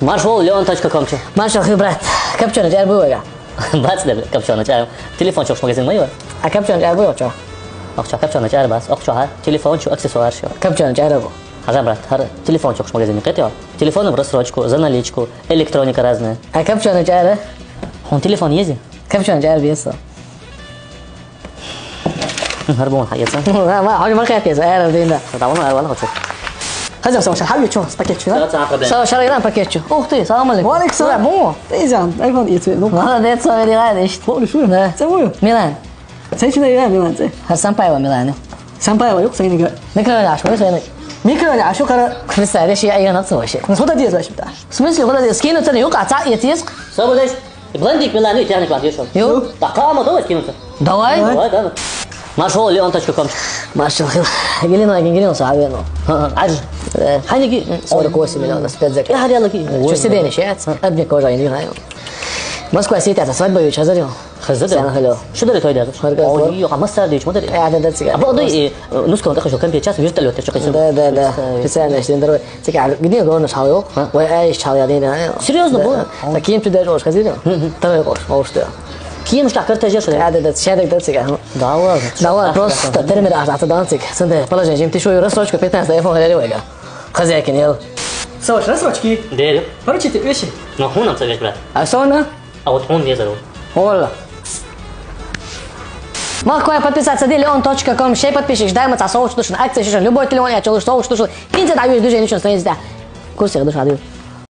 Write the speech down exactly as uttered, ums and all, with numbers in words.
Марш вола Леон точка ком чу. Маршал хи, брат. Капчонача ара буй вайга? Бац дер капчонача ара. Телефон чу магазин ма ю вай? А капчонача ара буй вайга чу? Ахча капчонача ара бац. Ахча ха. Телефон чу, аксессуар чу. Капчонача ара бу. Хажа, брат, хар телефон чу магазин кет ю. Телефон в рассрочку, за наличку, электроника разная. А капчонача ара? Хун телефон ези? Капчонача ара беса. Хар бон хаяца. Ма, ма, хажа ма хаяца, ара динда. Давно ара вала хочу. Хаза сама шар хавю чу, пакет чу, да? Сама шар иран пакет чу. Ух ты, салам алейкум. Ва алейкум салам. Бу. Тезан, айфон ици. Ну. Молодец, сама дирай дешт. Бу, шу. Да. Це бу. Милан. Сен чи да Милан, це? Хар Сампаева Милан. Сампаева юк, сен не говори. Микрофон аш, мы сен. Микрофон аш, кара. Представляешь, я её нацеловал вообще. Ну, сюда дез вообще, да. В смысле, куда дез? Скину цену, юк, а ца, я тез. Сам будешь? Блондик Милан, и тяник Милан, ещё. Ю. Так, а мы давай скинуться. Давай. Давай, да. Марш вола Леон точка ком. Маршал хи. Гелено, гелено, савено. Аж. Ханики. Сорок восемь миллионов, спецзаказ. Я ходила ки. Что сиденье сейчас? Обни кожа, я не знаю. Москва сидит, это свадьба вечер, зарю. Хаза да. Сяна халё. Шу дари той дагы? Ой, ё, ма сар деш, ма дари. Э, да, да, цига. А бо дой, э, ну скажем, так, что компьютер час вертолёт, что хотел. Да, да, да. Специально, что здоровый. Цига, где главное шал ё? Ой, ай, шал я, да. Серьёзно, бо? Таким ты даже уж хазино. Второй кош, уж ты. Ким что картежа, что ли? Да, да, да, сейчас так, да, цига. Да ладно. Да ладно, просто термин аж ата дан цик. Сынды положение, ты что, рассрочка пятнадцать, айфон, говорили, вайга. Хозяйкин ел. Саваш, рассрочки? Дери. Поручите вещи. Ну, хун нам совет, брат. А что она? А вот он не задал. Ола. Махкой подписаться, дели он точка ком, шей подписчик, ждай мы ца соуч душин, акция шишин, любой телефон я чулуш соуч душин, кинце да юж душин, ничего стоит, да. Курсе душа даю.